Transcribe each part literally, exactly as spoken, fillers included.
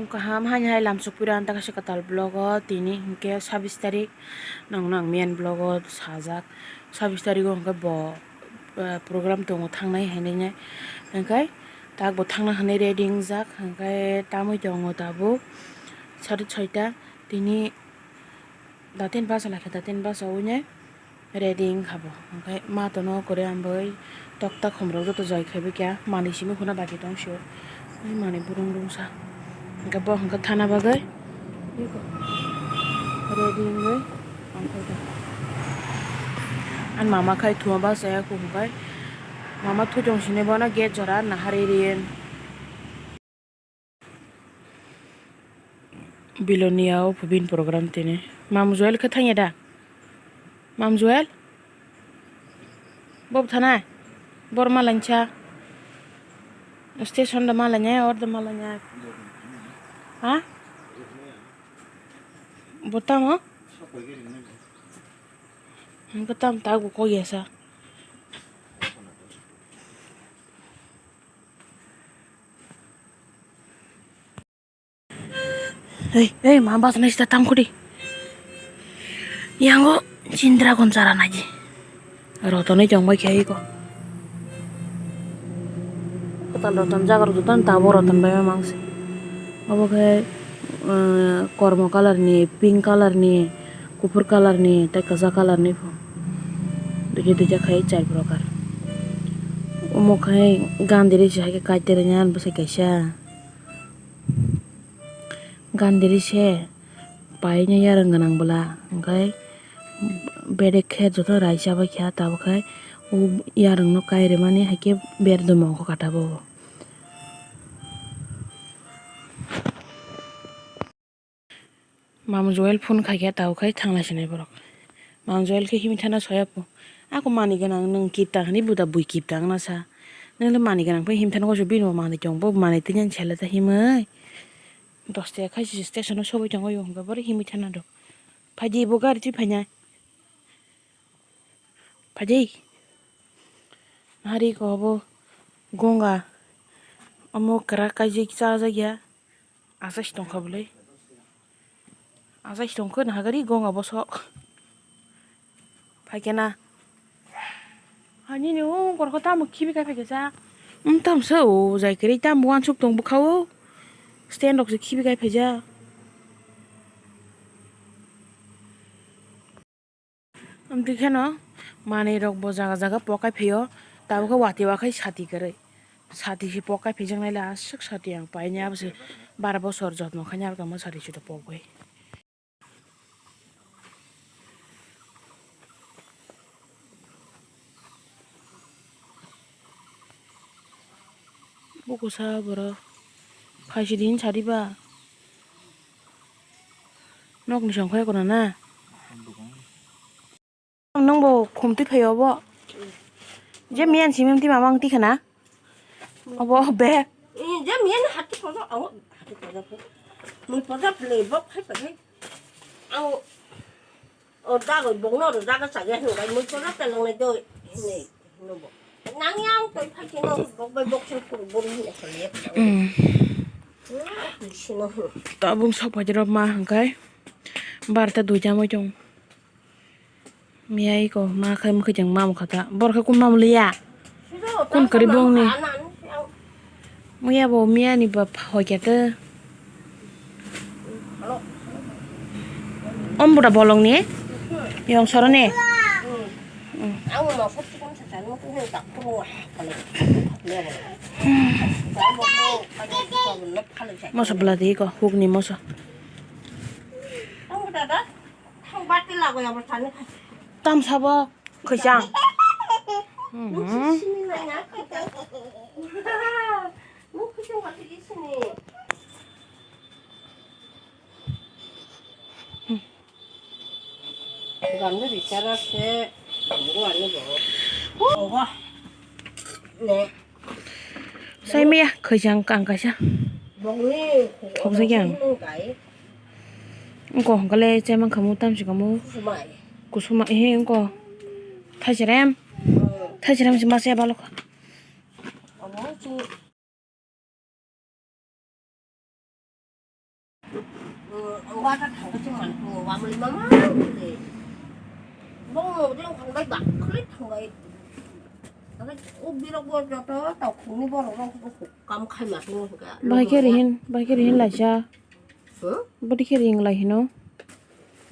Kaham haini hai lamsok pira ang ta kaisa kwtal vlog o tini hinkhe sabis tarik nokno ang main vlog o sajak. Sabis tarik o hinkhe bo, eh, program tongo thangnai hinwi nai. Hinkhe tak bo thangna hinwi ready wngjak. Hinkhe tamwi tongo tabuk sade soita. Tini daten basa lakhe, daten basa wngnai. Ready wngkha bo. Hwnkhe ma tono kwrwi ang bai tokta khumrok joto joi khaibai kha. Manwi simi phano baki tong sio. Ai manwi burung rungsa. Hwnkhe bo hwnkhe thana bagwi ready wngwi ang khaikha. Ani mama khai thuma bachaya kho hwnkhe. Mama thuchong sini bono gate jora nahari riyen. Bilonia o pubin program tini. Mam Joel khe thangya da? Mam Joel? Bob thanai? Bor malaincha? Station da malainai, or da malainai? Ha? Bo tamo? Hwnkhe tam ta bo kok ya sa. Ei, ei, ma bas nai sita tam khudi. Yango chindra gon chara naji. Rotonwi tongbai khe iko. Kwtal roton jaga rok jotono tabuk roton bai ma mangsi. Obo khe, eh, kormo colour ni, pink colour ni, kuphur colour ni, tei kwchak colour ni pho. Duija duija khai char progar. Omo khai gandri se hai khe kaitwi rwngya bwsai kaisa. Gandri se paina yarwng gwnang bwla, hwnkhe bedek khe joto raisa bai kha, tabuk khe o yarwng no kai rwmani hai khe ber duma wngkha kata bo. Mam Joel phone khai khe tabuk khai thanglai sinai borok. Mam Joel khe himwi thana soya pho. Ako manwi gwnang nwng kiptang hinwi buda bui kiptang na sa. Nwng le manwi gwnang phai himwi thana koso bini bo manwi chong bo manwi twi nang sele ta himwi. Dos taka khai se station o sogwi tongo yo hwnba boro himwi thana do. Phaidi bo gari twi phainai. Phaidi. Hari ko bo gonga. Omo kwrak kaijak chajakya. Asai si tongkha bwlwi. Asai si tongkha na hagari gonga bosok. Phaikhe na. Hani ni o gorkho tamo khibi kai phaikhe sa. Um, tamsa o jai kwrwi tamo uansuk tong bwkha o. Stand rok se khibi kai phaijak. Amtwi kheno manwi rok bo jaga jaga pokai phaio, tabukhe watwi wakhai sati kwrwi. Sati se pokai phaijaknai le aswk sati ang paini abo se bar bosor jotmo khaini abo tongma sati se pokbai. Bukusa borok phaisidi hinsa diba? Nokni songkhe kono na? Nwng bo khumtwi phaio bo? Je miyan simi mtwi mama wng tikha na? Obo be? Je miyan hati kono, awo hati kono. Mui poda ple bok khai pakai. Awo. O dagoi bokno oro jaga chaya hinwi bai mui chora pelongnai do hinwi hino bo. Nang yang toi phai khe no bok bai bok se kuru buru hinwi saliya. Mm. Sino. Tabung sok phai rok ma hwnkhe barta duita moi tong. Miyai ko ma khai mukhe jeng ma mukha ta. Bor khe kun ma muliya. Kun kwrwi bongni. Muya bo miya ni ba hoikya te. Om buda bolong ni. Yong soro ni. Moso bwla di ko huk ni moso. Tam sabo khwchang. Ganda bichara se, ganda ani bo. Oba. Ne. Sai maya khwchang kang kaisa. Bongni. Khoksa yang. Nungkai. Engko hongkale chemang khamu tamsi khamu. Kusumai. Kusuma he engko. Thaicherem. Hmm. Thaicherem si masa ya balok. Obo si. Wata thangkhe chwng mantu, wamli mama wngkhe. Bongno jeng thangbai, bakhli thangbai. Abo o birok bo joto tongthokni borok rok kam khaima tongwi hwnkhe. Bahai khe rihin, bahai khe rihin laisa. Hmm? Bodi khe ring lai hino.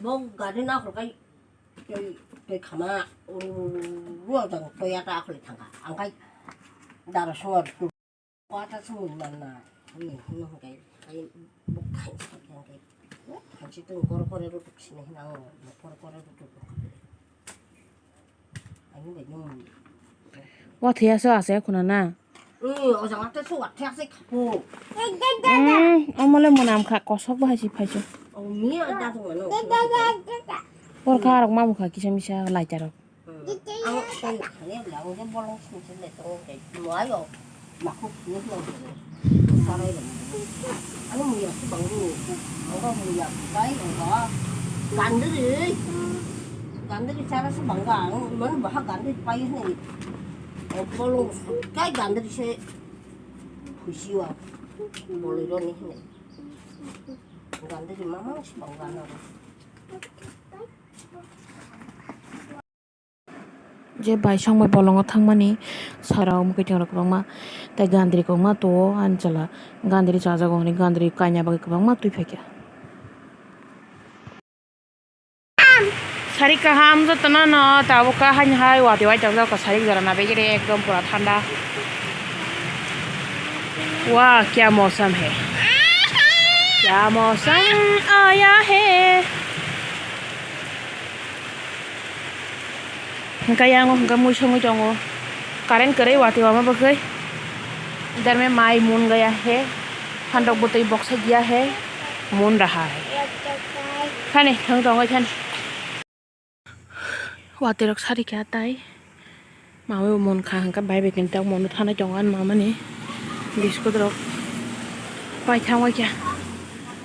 Bo gari nakhorkai tei, tei khama, ru, ru, ru, jang toya ta akhli thangkha. Angkai dara suar. Kwata sumui manna, hwnwi hino hwnkhe, ai buk thaisa hwnkhe, thansi tong kor kore rutuk sini hwnwi ang kor kore rutuk rwkha. Ani bai nung. Wathiya so ase khuna na? Ee, o jaga te so wathiya se khapo. Mm, omole monam kha, kosok bo hai si phaiso. O miya da thung ano. Por kha rok ma bukha kisa misa laita rok. Ang tei khani bla ang je bolong sini sini le tong ke muayo makhuk ni lo. Sarai lo. Ani muya si bang ni. Ang muya bai ang ba. Gandri. Gandri sara si bang ang man bah gandri pai ni. Bolong kai gandri se. Khusi wa. Bolero ni. Gandri mama si bang gandri. Je bai songbai bolongo thangmani sara omo khe kwbangma tei gandri kwbangma tongo ani chwla gandri chajago hwnwi gandri kaina bagwi kwbangma twi phaikha. Sari kaham jotono no tabuk kha haini hai watwi wai tongjak kha sari jora na begire ekdom pura thanda. Wah, kya mausam hai, kya mausam aaya hai. Hwnkhe yang o hwnkhe mui songwi tongo. Current kwrwi watwi wama bagwi. Idarme mai mun gaya hai. Phantok bwtwi boksa diya hai. Mun raha hai. Thani thang tongo thani. Watwi rok sari kha tai. Mawi bo mun kha hwnkhe bai bai khe tak mun thanai tongo ani mamani. Biskut rok pai thang bai kha.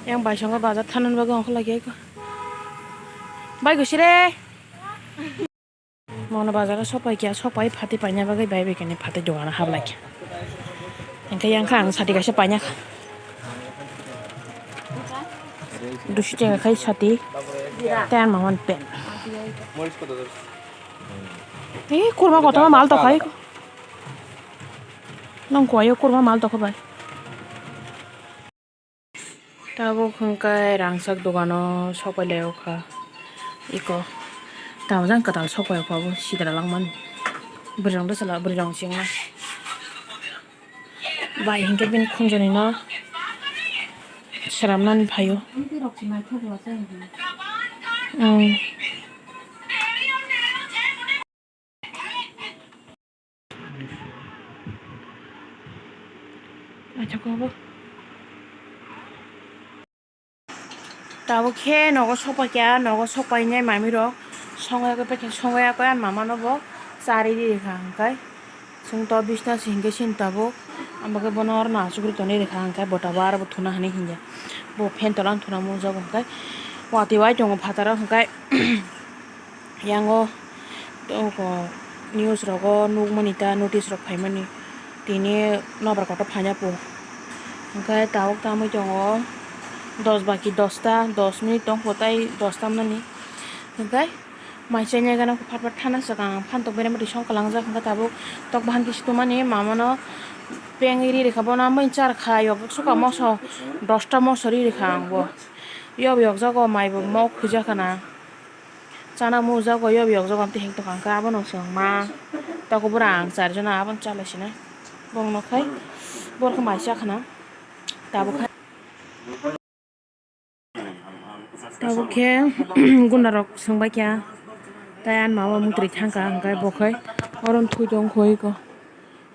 Yang bai songkha bazar thanani bagwi ongkha lai kha. Bai gusire. Mono bazar o sopai kha, sopai phatwi paina bagwi bai bai khe phatwi dogano hablai kha. Hwnkhe yang kha ang sati kaisa paina kha. Duiso tenga khai sati. Tei ang mamani pen. Ee, kurma kotorma mal tongkha. Nang kuaio kurma mal tongkha bai. Tabuk hwnkhe rangchak dogano sopai lai o kha. Iko tabuk jang kwtal sopai o kha bo sidra langmani. Bwrwi rok bwsala bwrwi rok chengma. Bai hwnkhe bini khunjoni no swnamnani phaio. Hmm. Tabuk khe nogo sopai kha, nogo sopai nai mami rok songwi songwi ani mama no bo chari ri kha hwnkhe. Chwng to bisna se hinkhe sini tabuk, ang bo khe bono oro no achugwi tonwi rwkha, ang khe bo tabuk aro bo thuna hinwi hinya, bo fan tola thuna mungjago hwnkhe watwi wai tongo phataro hwnkhe yang o news rogo nukmani ta notice rok phaimani tini nobar kotor phaina po hwnkhe tabuk tamwi tongo dos baki dosta dos minute tongkho tei dosta mani hwnkhe. Mai chainai gana phat phat thana swkang phantok beremari song kwlangjak hwnkhe tabuk tok bahan kisi tumani mamano peng ri rikha bono amoni char kha yok suka moso dosta moso ri rikha ang bo yok yok jago mai bo mok huja khana chana mujago yok yok jago amtwi heng tongkha hwnkhe abono chwng ma toko bwrang char jona abono chalai sinai bongno khai borokhe mai cha khana tabuk khai. Tabuk khe gunda rok swngbai kha, tei ani mama muktrwi thang kha, hwnkhe bo khai oro thwi tong kho iko.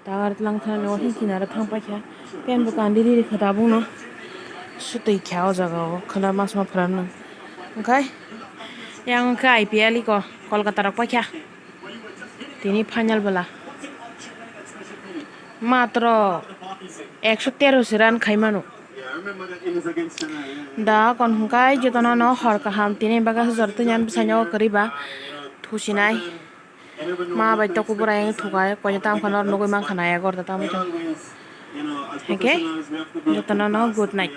Tar lang thani o hini kinaro thang pai kha, pen bo kandi riri kha tabuk no. Sutwi kha o jaga o khwna mas ma phwran no. Hwnkhe yang khe I P L iko Kolkata rok pai kha. Tini final bwla matro ekso tero se run khai mano. Da kon hwnkhe jotono no hor kaham tini bagwi jor twi ani bwsai no kwrwi ba thusinai ma bai toko bwrang thwkha koi tam khano nugwi mankha na egor da tamo hwnkhe jotono no good night.